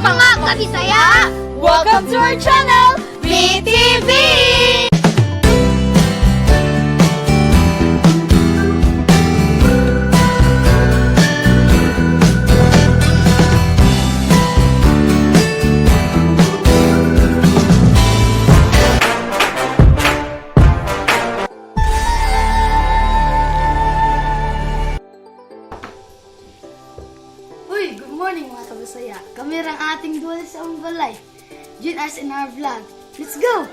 Mga kabisaya! Welcome to our channel, BTV! Uy, good morning, mga kabisaya. Kami ang ating dual sa among balay. Join us in our vlog. Let's go!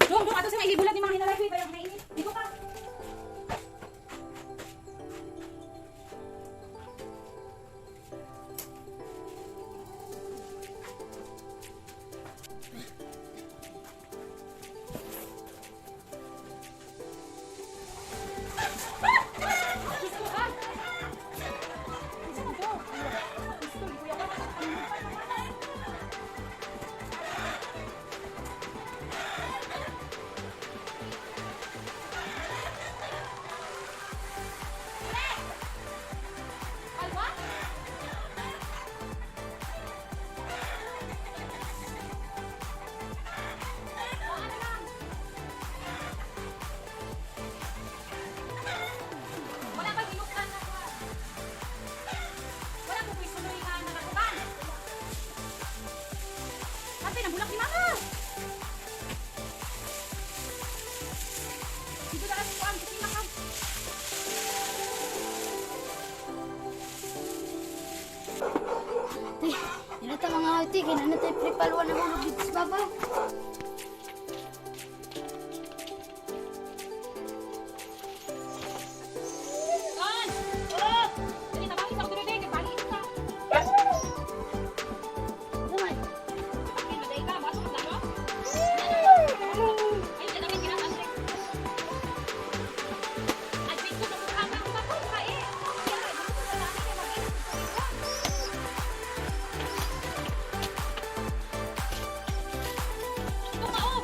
Dong, dong, ato sa may hibulat ni mga hinalay ko, bayang nainit. Dito ka. Wala bang inukan na kuwan? Wala mo ko'y suloy nga nakakuban. Ate, nabulak ni mama. Dito na kasi kuwan, kasi maka. Te, yun na mga ate. Kailan na tayo prepalwa na hulog dito sa babaw. Ton! Oh! Dali, tabangin sa ako dito, kay bali ito ka. Gamay. Akin, maday ka, baso ka plano? Ay, dadawin ka na, Andre. At wait ko sa mukha ka, ang bako ka eh. Kaya, gusto ko sa dami kay mag-init sa ikaw. Ito ka, oh!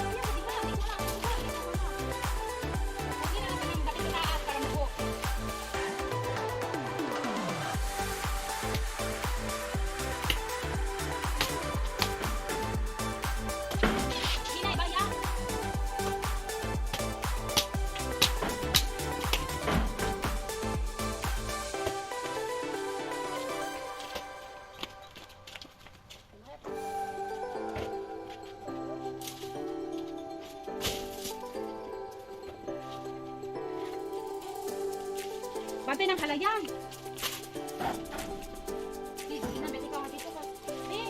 Ayan, di ba? Di ko na, di ko na, di ko na. Huwag na lang kami dati sa taas para mabuo. Hinay, baya. Bantay ng halayan. Sige na, bete ka nga dito ka. Eh.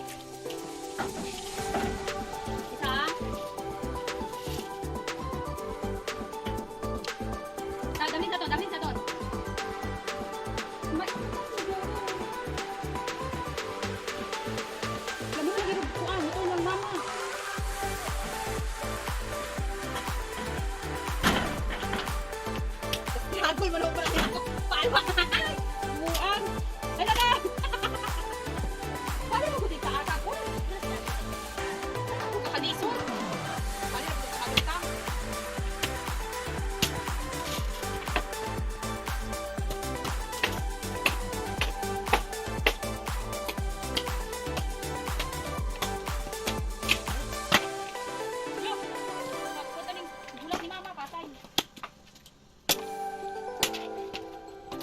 Isa ah. Damin sa to, damin sa to. Ma- Lamang lagi rin kuan, ito lang mama. Hagol mo na pa. Palwa. Buang. Ay, na.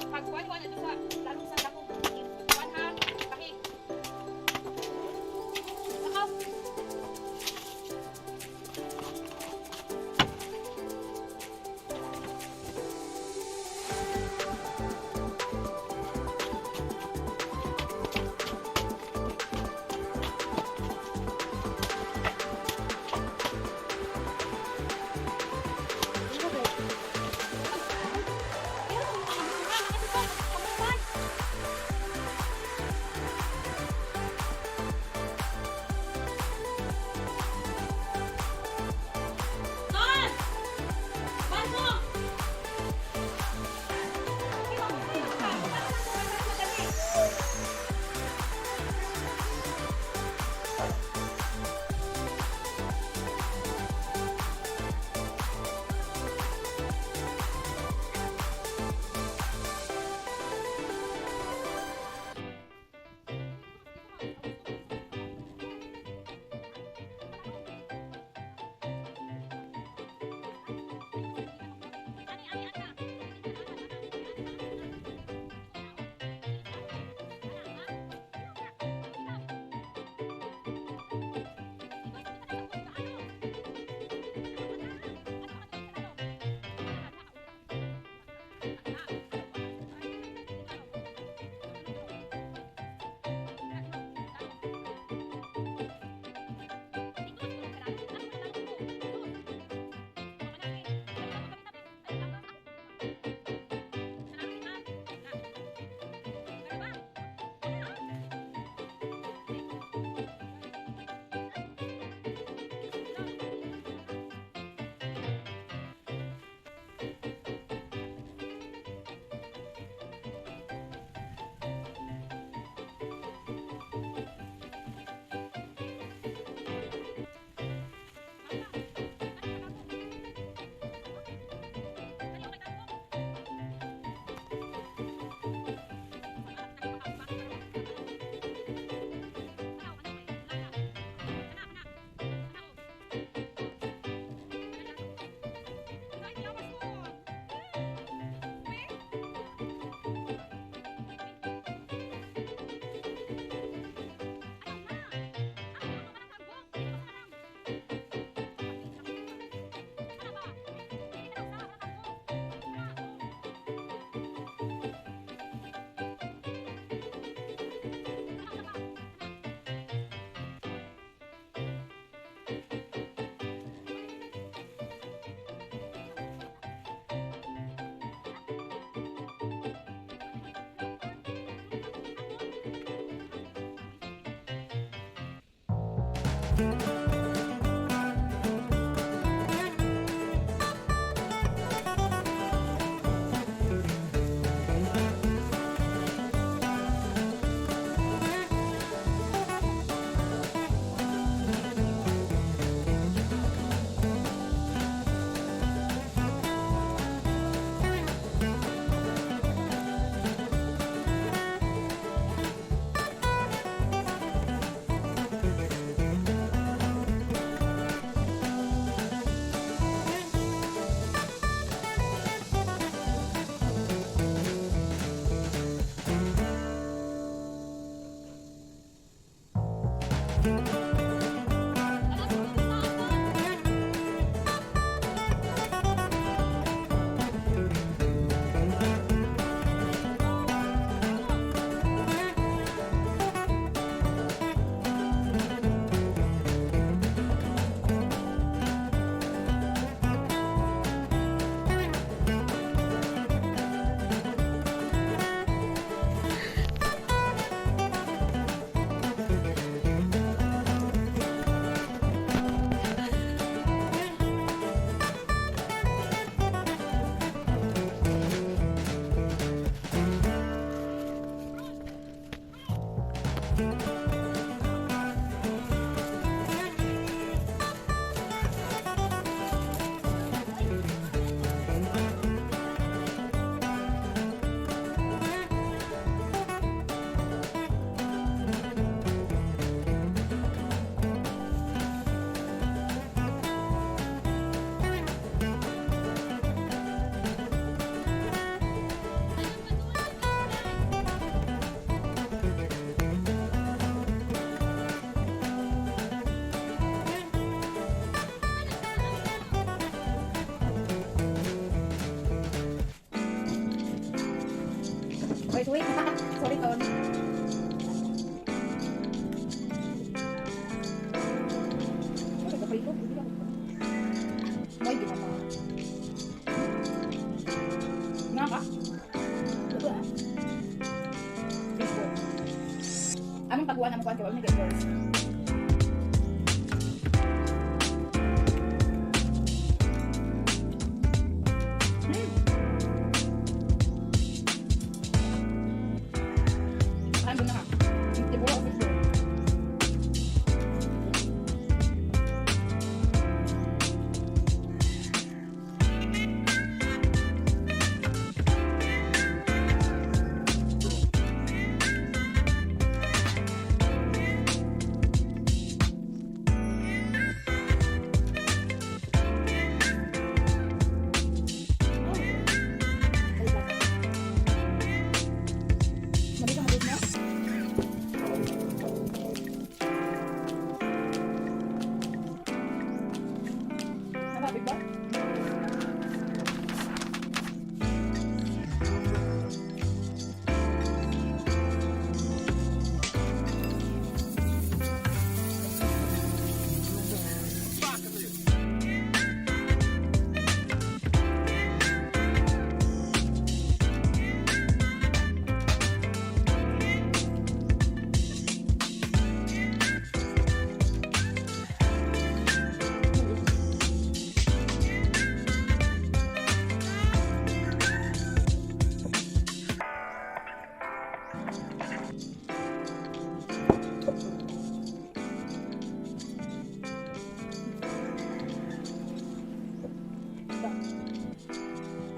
Pagkuhan-kuhan ito sa lalong sa dako. Kuhan ha, tahi. Sakaw. Pero kung mga mga mga. Ton! Banmo! Wait, wait. Sorry, Ton. Ano ba prito? Ay, di pa. Nga ka? Diba? Fishball. Among taguan among kuan kay wala nag-endorse. Ano na ka? Tibuo o fishball? Mali ka mali na? Nababig ba?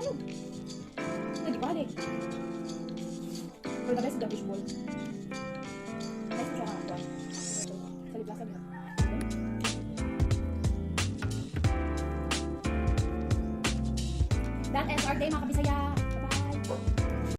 Ano? Hindi ba eh. For the best, the fishball. Nice siya ka. Sa Liplaza, di ba? That ends our day, mga kabisaya.